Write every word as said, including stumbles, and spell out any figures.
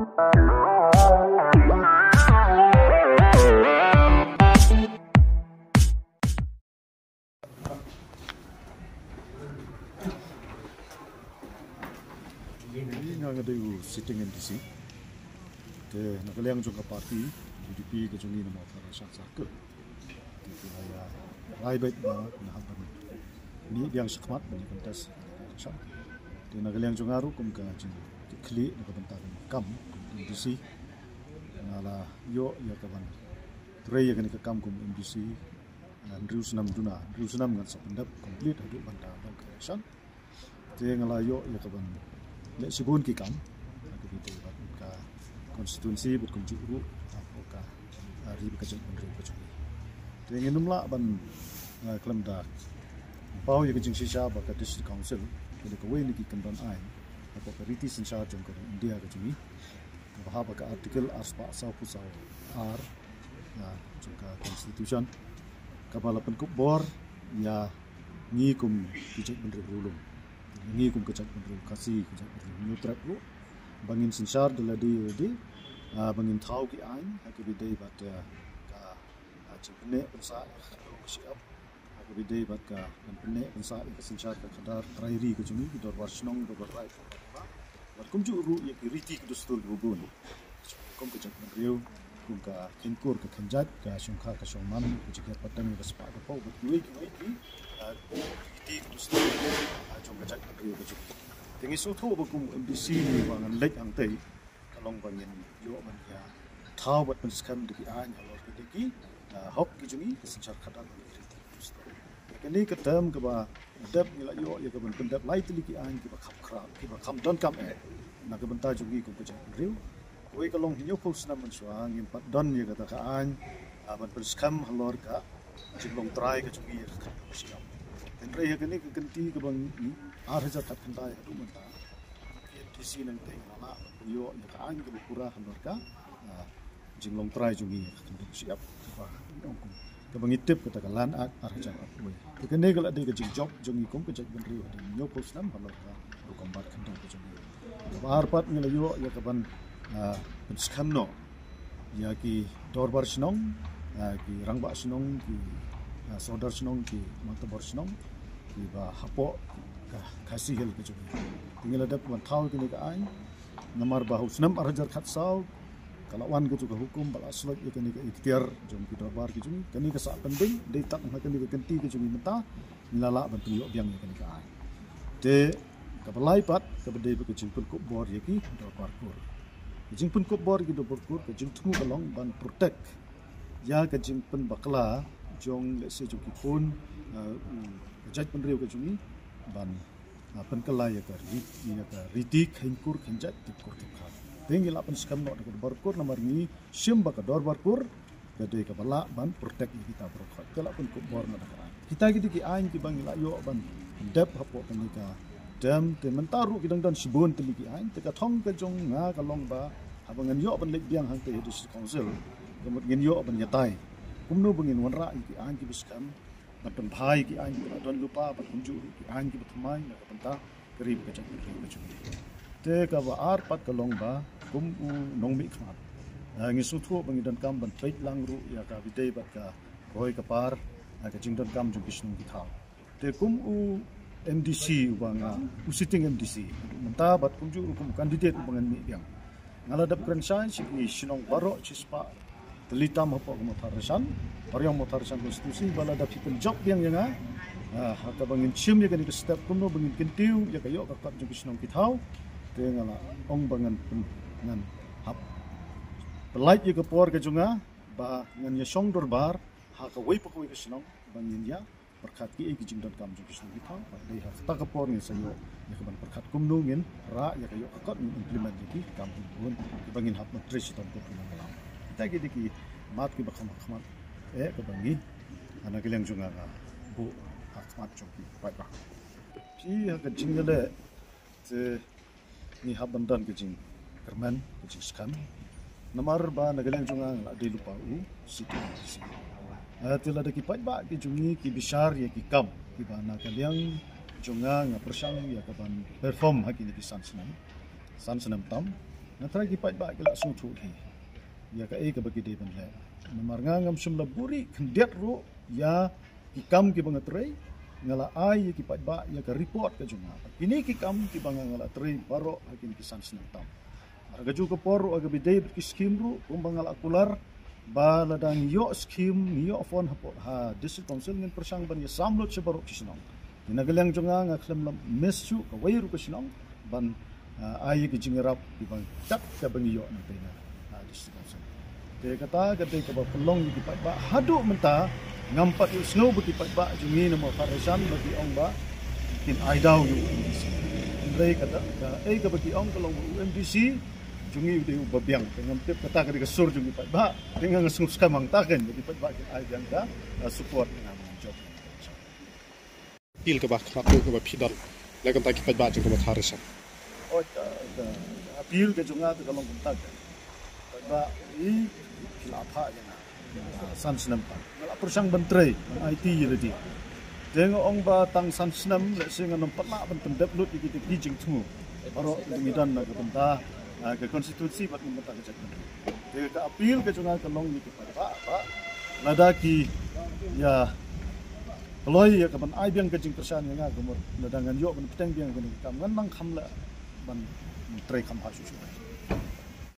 Nga nga dei u sitting M D C. Te na ka liang jong ka party U D P ka jong ngi na Mawthadraishan circle. Te ki la ïa rai beit ba nga hap ban mih biang shakhmat ban ïa contest. Te na ka liang jong nga ruh kum ka jingkitkhlieh na ka bynta ka kam kum M D C, nga la ïoh ïa ka ban trei ïa kane ka kam kum M D C, ah, hynriew snem duna, hynriew snem ngan sa pyndep complete haduh ban da ban ka election. Te nga la ïoh ïa ka ban leh shibun ki kam ha ka bynta bad ka constituency bad kumjuh ruh ha ka, ah, ri bad ka jaitbynriew ka jong ngi. Te ngin ym lah ban, ah, khlem da paw ïa ka jingshisha ba ka District Council ka dei kawei na ki kyndon aiñ ha ka riti synshar jong ka India ka jong ngi. Kaba hap ha ka Article arspah sawphew saw R, ah, jong ka Constitution, kaba la pynkup bor ïa ngi kum ki jaitbynriew riewlum, ngi kum ka jaitbynriew Khasi, ka jaitbynriew Hynñiewtrep ruh, ba ngin synshar da lade lade, ah, ba ngin thaw ki aiñ ha kaba ïadei bad, ah, ka, ah, jingpynneh pynsah ïa ka khyndew ka shyiap, ha kaba ïadei bad ka ban pynneh pynsah ïa ka synshar ka khadar trai ri ka jong ngi, ki dorbar shnong, dorbar raid, bad kumjuh ruh ïa ki riti ki dustur kiba bun. Kum ka jaitbynriew, kum ka kheiñkur ka kheiñjait, ka shongkha ka shongman, ka jinghiar pateng, ka spah ka phew bad kiwei kiwei ki, ah, riti ki dustur, ah, jong ka jaitbynriew ka jong ngi. Te ngi sngewthuh ba kum M D C ngi ba ngan leit hangtei ka long ba ngin ïoh ban ïa thaw bad pynskhem da ki aiñ halor ka dei ki, ah, hok ki jong ngi, ka synshar khadar bad ki riti ki dustur. Kane ka term kaba dep ngi la ïoh ïa ka ban pyndep lai tylli ki aiñ kiba kham khraw, kiba kham donkam eh na ka bynta jong ngi kum ka jaitbynriew. Kawei ka long hynñiewphew snem mynshuwa ngim pat don ïa kata ka aiñ, ah, ban pynskhem halor ka jinglong trai ka jong ngi ïa ka khyndew ka shyiap. Hynrei ha kane ka kynti kaba ngi, ar hajar khatkhyndai haduh mynta, P N T C nangtei nga la lah ban pynïoh ïa ka aiñ kaba pura halor ka, ah, jinglong trai jong ngi ïa ka khyndew ka shyiap. Kaba ngi ong kum, kaba ngi tip kata ka Land Act ar hajar arphew. Te kane ka la dei ka jingjop jong ngi kum ka jaitbynriew hadien hynñiewphew snem halor ka rukom bat khyndew ka jong ngi. Kaba ar pat ngi la ïoh ïa ka ban, ah, pynskhem noh ïa ki dorbar shnong, ah, ki rangbah shnong, ki, ah, sordar shnong, ki mantubor shnong, kiba hapoh ka Khasi Hills ka jong ngi. Te ngi la dep ban thaw ïa kane ka aiñ namar ba ha u snem ar hajar khatsaw ka la wan katu ka hukum ba la slot ïa kane ka iktiar jong ki dorbar ki jong ngi. Kane ka sah pending, dei tang ha kane ka kynti ka jong ngi mynta ngi la lah ban pynïoh biang ïa kane ka aiñ. Te kaba lai pat kaba dei bad ka jingpynkup bor ïa ki dorbar kur. Ka jingpynkup bor ïa ki dorbar kur, ka jingthmu ka long ban protect ïa ka jingpynbakla jong, lehse, jong ki khun, eh, u, ka jaitbynriew ka jong ngi ban, ah, pynkylla ïa ka ri, ïa ka riti kheiñkur kheiñjait, tip kur tip kha. Te ngi la pynskhem noh da ka dorbar kur namar ngi shim ba ka dorbar kur ka dei kaba lah ban protect ïa kita baroh khoit. Te la pynkup bor noh da ka aiñ. Kita ki dei ki aiñ kiba ngi la ïoh ban dep hapoh kane ka term, te mynta ruh ki dang don shibun tylli ki aiñ. Te ka thong ka jong nga ka long ba haba ngan ïoh ban leit biang hangtei ha District Council, ka mut ngin ïoh ban ïatai kumno ba ngin wanrah ïa ki aiñ kiba skhem, ban pynbha ïa ki aiñ kiba la don lypa, bad kumjuh ruh ki aiñ kiba thymmai na ka bynta ka ri bad ka jaitbynriew ka jong ngi. Te kaba ar pat ka long ba kum u nongmihkhmat, ah, ngi sngewthuh ba ngi donkam ban peit lang ruh ïa kaba ïadei bad ka roi ka par, ah, ka jingdonkam jong ki shnong ki thaw. Te kum u M D C uba nga, u sitting M D C mynta bad kumjuh ruh kum u candidate uba ngan mih biang, nga la dep kren shai sha ki shnong baroh shispah tylli tam hapoh ka Mawthadraishan, baroh Mawthadraishan constituency ba lada phi pynjop biang ïa nga, ah, ha kaba ngin shim ïa kane ka step kumno ba ngin kyntiew ïa ka ïoh ka kot jong ki shnong ki thaw. Te nga la ong ba ngan pyn-, ngan hap pyllait ïa ka por ka jong nga ba ngan ïa shong dorbar ha kawei pa kawei ka shnong ba ngin ïa pyrkhat kiei ki jingdonkam jong ki shnong ki thaw, bad dei ha kata ka por ngin sa ïoh ïa ka ban pyrkhat kumno ngin rah ïa ka ïoh ka kot, ngin implement ïa ki kam bun kiba ngin hap ban trei shitom kumno ngin ïalam. Kita ki dei ki mat kiba kham ha khmat eh kaba ngi, ha na ka liang jong nga, nga buh ha khmat jong ki paidbah. Phi ha ka jingïaleh te ngi hap ban don ka jingkyrmen, ka jingskhem. Namar ba na ka liang jong nga nga la dei lypa u sitting M D C. Ah, te lada ki paidbah ki jong ngi ki bishar ïa ki kam kiba na ka liang jong nga nga pyrshang ïa ka ban perform ha kine ki san snem, san snem tam, Nga trai ki paidbah ki la sngewthuh hi ïa kaei kaba ki dei ban leh. Namar nga ngam shym la buhrieh khyndiat ruh ïa ki kam kiba nga trei, nga la ai ïa ki paidbah ïa ka report ka jong nga. Kine ki kam kiba nga nga la trei baroh ha kine ki san snem tam. Mar ka juh ka por ruh ha kaba dei bad ki skim ruh kumba nga la kular ba lada ngi ïoh skim, ngi ïoh fund hapoh ha District Council, ngin pyrshang ban ïasam lut sha baroh ki shnong. Te na ka liang jong nga nga khlem lam miss shuh kawei ruh ka shnong ban, ah, ai ïa ki jingïarap kiba kat kaba ngi ïoh na tei na, ah, District Council. Te kata ka dei kaba pynlong ïa ki paidbah haduh mynta. Ngam pat ïohsngew ba ki paidbah jong ngi na Mawthadraishan ba ki ong ba kin ai daw ïa u MDC. Hynrei kata kaei kaba ki ong ka long ba u MDC jong ngi u dei uba biang. Te ngam tip kata ka dei ka sur jong ki paidbah. Te nga nga sngewskhem hangta kein ba ki paidbah kin ai biang ka, ah, support na nga ban jop. Appeal kaba khmat ruh kaba phi don na ka bynta ki paidbah jong ka Mawthadraishan. Oh, ka, ka appeal ka jong nga te ka long kumta ka. Paidbah i phi la phah ïa nga san snem pat. Nga la pyrshang ban trei, ban aiti ïa lade. Te nga ong ba tang san snem lehse ngan ym pat lah ban pyndep lut ïa kita ki jingthmu baroh kaba ngi don na ka bynta, ah, ka constituency bad na ka bynta ka jaitbynriew. Te ka appeal ka jong nga ka long ïa ki paidbah ba lada ki ïa kloi ïa ka ban ai biang ka jingkyrshan ïa nga, ka mut lada ngan ïoh ban bteng biang kane ka kam, ngan nang kham leh ban trei kham bha shuh shuh.